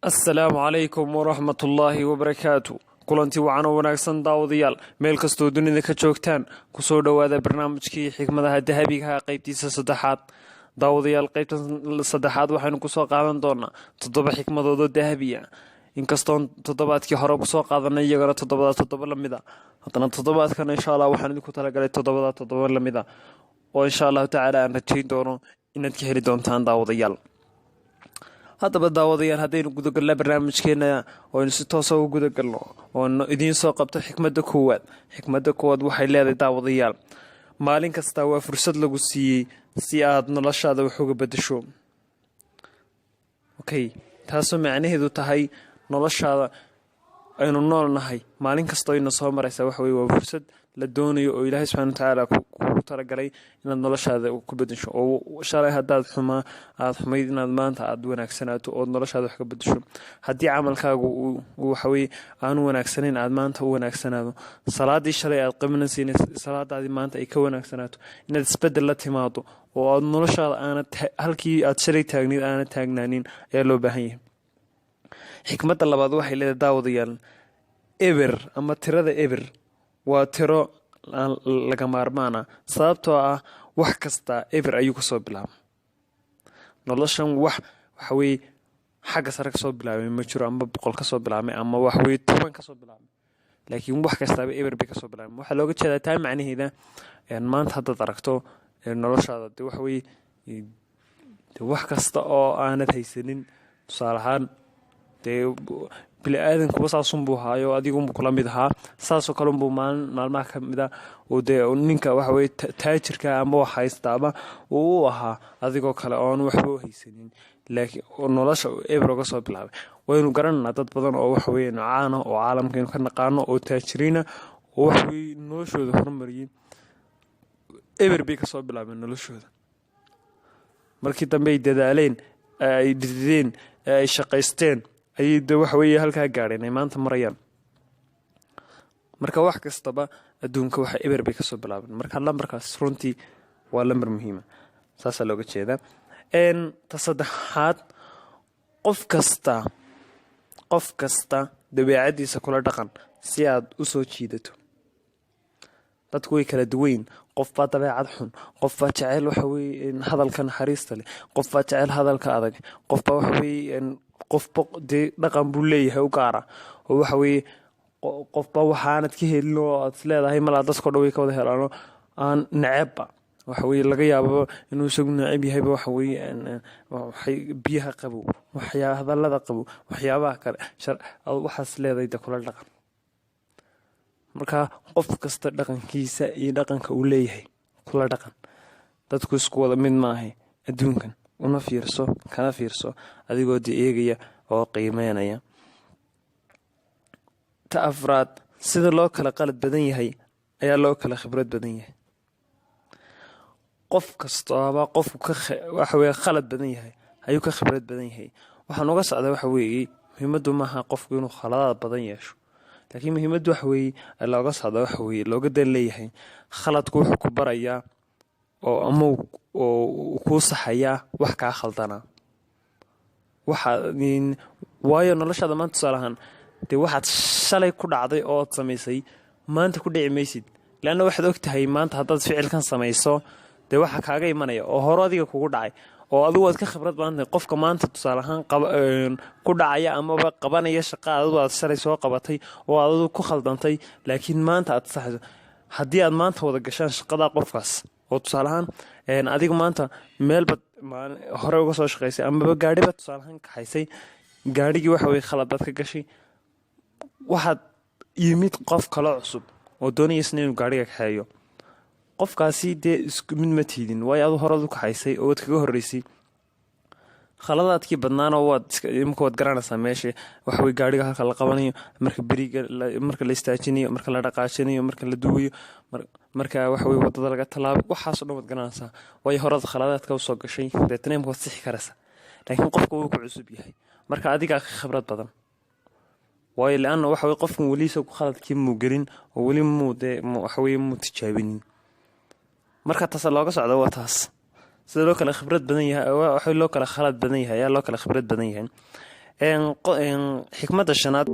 Asalaamu calaykum waraxmatullaahi wabarakaatu. Kulanti wacan oo wanaagsan, daawadayaal, meel kastoo dunida ka joogtaan. Kusoo dhowaada barnaamijkii Xikmadaha Dahabigaha, qaybtiisa saddexaad. Daawadayaal, qaybtan saddexaad waxaynu kusoo qaadan doonaa toddoba xikmadoodoo dahabiya. Inkastoon toddobaadkii hore kusoo qaadanay iyagana toddobadaa toddoba lamid a, haddana toddobaadkan, insha Allah, waxaan idinku talagalay toddobadaa toddoba lamid a oo, insha Allahu tacaala, aan rajayn doono inaad ka heli doontaan, daawadayaal. Haddaba, daawadayaal, haddaynu gudagalna barnaamijkeena oo aynu si toosa u gudagalno oonu idiin soo qabto xikmadda koowaad. Xikmadda koowaad waxay leedahay, daawadayaal: maalin kasta waa fursad lagu siiyey si aad noloshaada wax uga bedasho. Okay, taasoo macnaheedu tahay noloshaada aynu nool nahay, maalin kastoo ayna soo maraysaa, waxa weye waa fursad la doonayo oo Ilaahay subxana watacaala kugu talagalay inaad noloshaada ku bedesho. Oo shalay haddaad xumaa, aada xumayd, inaad maanta aada wanaagsanaato ood noloshaada wax ka bedesho. Haddii camalkaagu uu waxaweye aanu wanaagsanayn, aad maanta u wanaagsanaado. Salaadii shalay aad qabanaysa, salaadaadii maanta ay ka wanaagsanaato. Inaad isbedel la timaado oo aad noloshaada aanad halkii aad shalay taagnayd aanad taagnaanin ayaa loo baahan yahay. Xikmadda labaad waxay leedahay, daawadayaal: eber ama tirada eber waa tiro laga maarmaana, sababtoo ah wax kasta eber ayuu kasoo bilaabay noloshan. Wax, waxaweye, xagga sare kasoo bilaabay ma jiro, ama 100 kasoo bilaabmay, ama, waxaweye, 10 kasoo bilaabmay, laakiin wax kastaaba eber bay kasoo bilaabmay. Waxaa looga jeedaa taa macnaheeda, maanta haddaad aragto noloshaada, de waxaweye, de wax kasta oo aanad haysanin, tusaale ahaan, dee bini aadankuba saasunbuu haayo, adigunbu kula mid ahaa. Saasoo kale unbuu maalin maalmaha ka mid a oo dee ninka, waxaweye, taajirka ama wax haystaaba uu u ahaa adigoo kale oon waxba u haysanin, laakiin nolosha eber uga soo bilaabay. Waynu garananaa dad badan oo, waxaweye, caana oo caalamkaynu ka naqaano oo taajiriina oo, waxaweye, noloshooda horumariyey. Eber bay kasoo bilaabeen noloshooda. Markii dambe ay dadaaleen, ay dhidideen, ee ay shaqaysteen, ayay de, waxa weeye, halkaa gaadheen ay maanta marayaan. Marka wax kastaba adduunka waxa eber bay kasoo bilaabeen. Marka lambarkaas runtii waa lambar muhiima, saasaa looga jeedaa. Ta saddexaad: qof kasta dabeecaddiisa kula dhaqan si aad u soo jiidato. Dadku way kala duwayn. Qof baa dabeecad xun, qof baa jecel, waxa weye, hadalka naxariista leh, qof baa jecel hadalka adag, qof baa, waxa weye, qofba dee dhaqan buu leeyahay u gaara. Oo, waxa weeye, qofba waxaanad ka helin oo aad is leedahay malaa dadko dhan way ka wada helaano aan necebba, waxa weye, laga yaababa inuu isagu neceb yahayba, waxa weye, waxay biyaha qabow, waxyaa hadallada qabow, waxyaabaha kale waxaas leedahay de kula dhaqan. Marka qof kasta dhaqankiisa iyo dhaqanka uu leeyahay kula dhaqan. Dadku isku wada mid maahay adduunkan. Una fiirso, kana fiirso adigoo de eegaya oo qiimeynaya. Ta afraad: sida loo kala qalad badan yahay ayaa loo kala khibrad badan yahay. Qof kastaaba qofku ka, waxa weye, khalad badan yahay ayuu ka khibrad badan yahay. Waxaan uga socdaa, waxa weeye, muhiimaddu maaha qofku inuu khaladaad badan yeesho, laakiin muhiimaddu, waxa weeye, looga socda, waxa weeye, looga dan leeyahay, khaladku wuxuu ku barayaa oo ama oo kuu saxayaa wax kaa khaldanaa. Waxa waayo noloshaada maanta, tusaale ahaan, dee waxaad shalay ku dhacday oo aad samaysay, maanta ku dhici maysid, leanna waxaad og tahay maanta haddaad ficilkan samayso, dee waxa kaaga imanaya oo hore adiga kugu dhacay oo adigu aad ka khibrad badan tahay qofka maanta, tusaale ahaan, ku dhacaya amaba qabanaya shaqa adigu aad shalay soo qabatay oo aad adigu ku khaldantay, laakiin maanta aad saxayso. Haddii aad maanta wada gashaan shaqada qofkaas, oo tusaale ahaan adigu maanta meelbad hore uga soo shaqaysay amaba gaadhiba tusaale ahaan kaxaysay, gaadhigii, waxa weye, khalad baad ka gashay. Waxaad yimid qof kaloo cusub oo doonaya isna inuu gaadhiga kaxeeyo. Qofkaasi dee isku mid ma tiidin, waayo adu horead u kaxaysay oo waad kaga horreysay. Khaladaadkii badnaana waad imika waad garanaysaa meesha, waxawey, gaadhiga halka la qabanayo, marka beriga, marka la istaajinayo, marka la dhaqaajinayo, marka la duwayo, marka, waxawey, wadada laga tallaabay, waxaaso dhan waad garanaysaa, waayo horead khaladaadka usoo gashay. Deetana imka waad sixi karaysaa, laakiin qofka wuu ku cusub yahay. Marka adigaa ka khibrad badan, waayo lianna, waxa wey, qofkan weli isagu khaladkii muu gelin oo weli muu dee, waxaweye, muu tijaabinin. Marka taas looga socda waa taas: sida loo kala khibrad badan yahay, waxa loo kala khalad badan yahay ayaa loo kala khibrad badan yahay. Xikmadda shanaad.